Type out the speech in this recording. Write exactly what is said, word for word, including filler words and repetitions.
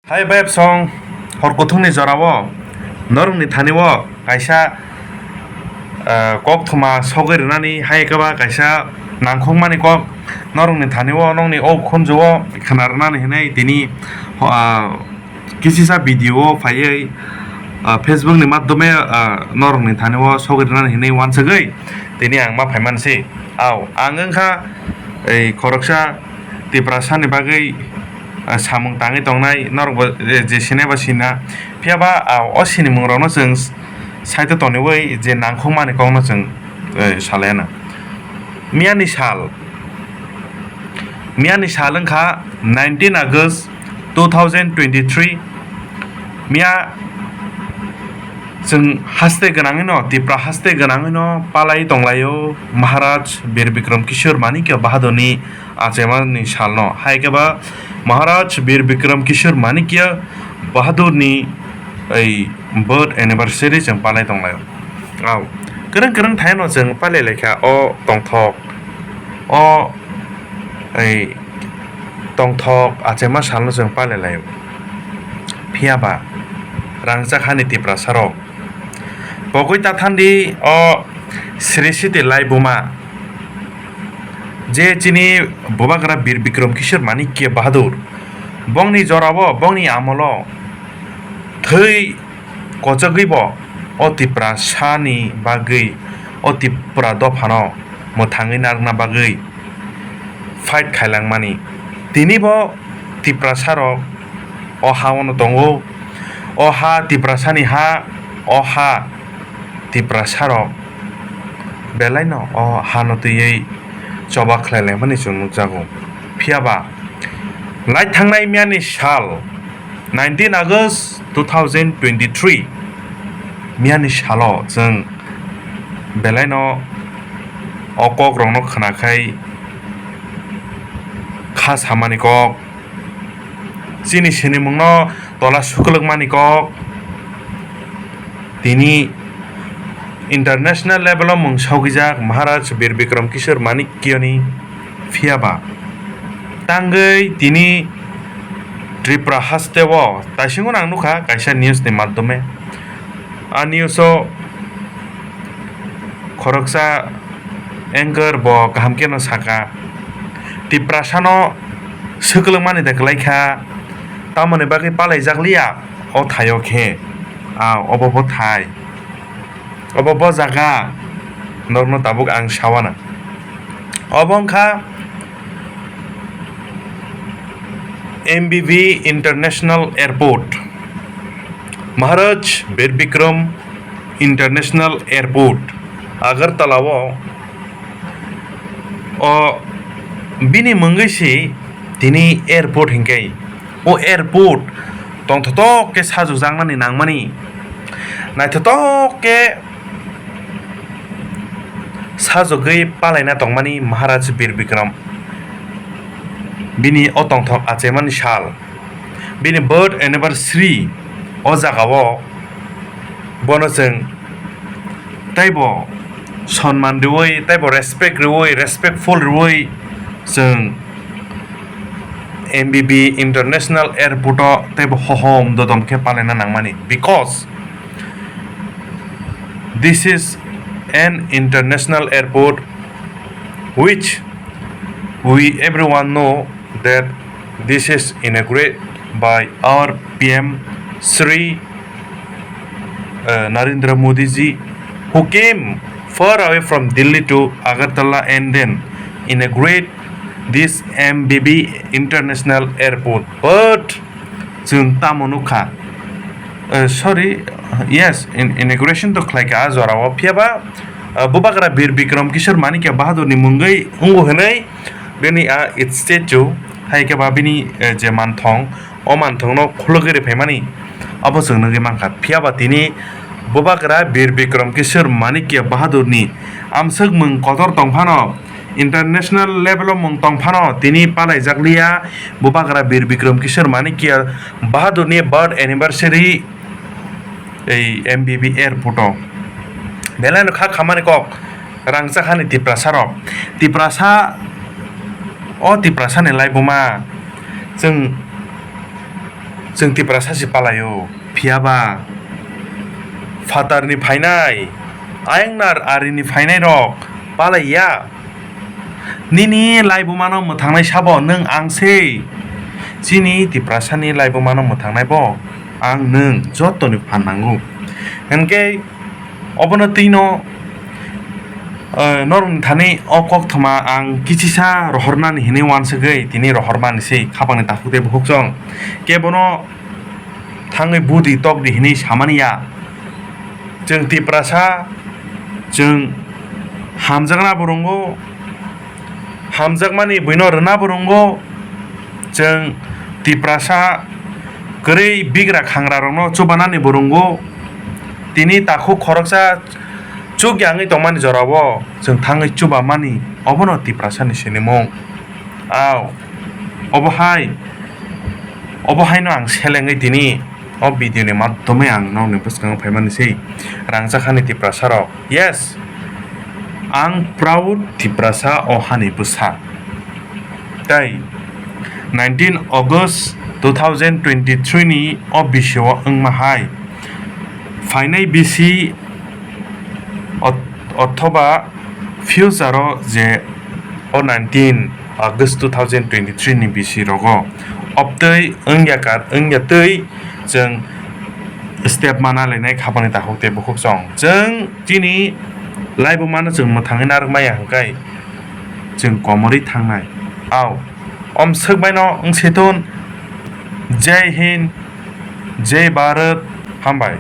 Hai bai bwsong, hor kuthukni jorao norokni thani-o kaisa, ah, koktwma sogwi rwnani, hai khe ba kaisa nangkukmani kok norokni thani-o, nokni o khunju-o khna rwnani hinwi tini, ah, kisisa video-o phaiwi, ah, Facebook ni madhyome, ah, norokni thani-o sogwi rwnani hinwi uansugwi tini ang ma phaimani se. Ao, ang wngkha ei khoroksa Tiprasani bagwi, ah, samung tangwi tongnai, norokbo je, je sinai ba sina. Phiya ba, ah, o sinimung rokno chwng saito toniwi je nangkukmani kokno chwng, eh, salai anw. Miyani sal, miyani sal wngkha nineteen August two thousand twenty-three. Miya chwng haste gwnangwino, Tipra haste gwnangwino palai tonglaio Maharaj Bir Bikram Kishore Manikya Bahadurni achaimani salno. Hai khe ba Maharaj Bir Bikram Kishore Manikya Bahadurni ei birth anniversary chwng palai tonglaio. Au, kwrwng kwrwng thaino chwng palai laikha o tongthok, o ei tongthok achaima salno chwng palai laio. Phiya ba rangchak hani Tiprasarok pogwi ta thandi o Sri Siti Laibuma, je chini Bubagra Bir Bikram Kishore Manikya Bahadur, bongni jorao, bongni amolo thwi kochogwibo o Tiprasani bagwi, o Tipra dophano mwthangwi narwkna bagwi fight khailangmani. Tinibo Tiprasarok o ha-ono tongo. O ha Tiprasani ha, o ha Tiprasarok belaino o hano twiwi choba khlai laimani chwng nukjago. Phiya ba lai thangnai miyani sal, nineteen August two thousand twenty-three, miyani salo chwng belaino o kokrokno khna khai kha samani kok, chini sinimungno tola suklwkmani kok, tini international level-o mung sogwijak Maharaj Bir Bikram Kishore Manikyani. Phiya ba tangwi tini Tripura haste-o, taisingo ang nukha kaisa news ni madhyome. A news-o khoroksa anchor bo kaham kheno saka, Tiprasano swklwngmani da kwlai kha, tamoni bagwi palaijak liya o thaio khe, a, obo bo thai. Obo bo jaga norokno tabuk ang sawana. Obo wngkha M B B International Airport, Maharaj Bir Bikram International Airport, Agartala-o. O bini mungwi si tini airport hinkhe, o airport tongthotok khe sajokjaknani nangmani, naithotok khe sajogwi palaina tongmani Maharaj Bir Bikram. Bini o tongthok achaimani sal, bini birth anniversary o jagao bono chwng teibo sonman rwui, teibo respect rwui, respectful rwui chwng M B B International Airport-o teibo hohom dodom khe palaina nangmani, because this is an international airport which we everyone know that this is inaugurated by our P M Shri, uh, Narendra Modi ji, who came far away from Delhi to Agartala and then inaugurate this M B B International Airport. But chwng tamo nukha, uh, sorry, yes, in-, inauguration to khlaikha a jorao, phiyaba, uh, Bubagra Bir Bikram Kishore Manikya Bahadurni mungwi wngo hwnwi bini a statue, hai khe ba bini, eh, je manthong, o manthongno khulugwi rwphaimani abo chwng nugwi mankha. Phiyaba tini Bubagra Bir Bikram Kishore Manikya Bahadurni amswkmung kotor tongphano, international level-o mung tongphano tini palaijakliya Bubagra Bir Bikram Kishore Manikya Bahadurni birth anniversary ei M B B Airport-o. Belai no kha khamani kok rangchak hani Tiprasa rok. Tiprasa, o Tiprasa ni laibuma chwng Chwng Tiprasa se palaio, phiyaba phatarni phainai, ayangnar arini phainairok palaiya. Nini laibumano mwthangnai sabo nwng ang se. Chini Tiprasani laibumano mwthangnai bo ang nwng jotoni phan nango. Hinkhe obono twino, eh, norokni thani o koktwma ang kichisa rohornani hinwi uansugwi tini rohormani se khapangni takhuk tei bukhuk chwng. Kebono thangwi budi tokdi hinwi samani ya. Chwng Tiprasa, chwng hamjakna bo rwngo, hamjakmani buino rwna bo rwngo. Chwng Tiprasa kwrwi bigra khangrarokno chubanani bo rwngo. Tini takhuk khoroksa chukya wngwi tongmani jorao chwng thangwi chubamani, obono Tiprasani sinimung. Au, obo hai, obo haino ang selengwi tini o video ni madhyome ang nokni bwskango phaimani se rangchakhani Tiprasa rok. Yes, ang proud Tiprasa o hani bwsa. Tei nineteen August two thousand twenty-three ni o bisio wngma hai phainai bisi ot-, othoba future o je o nineteen August two thousand twenty-three ni bisi rogo obtwi wngya kar wngya twi chwng step mana lainai khapangni takhuk tei bukhuk chwng. Chwng chini laibumano chwng mwthangwi narwk maya hwnkhe chwng komorwi thangnai. Au, om swkbaino wng se thun. Jai Hind, Jai Bharat, hambai.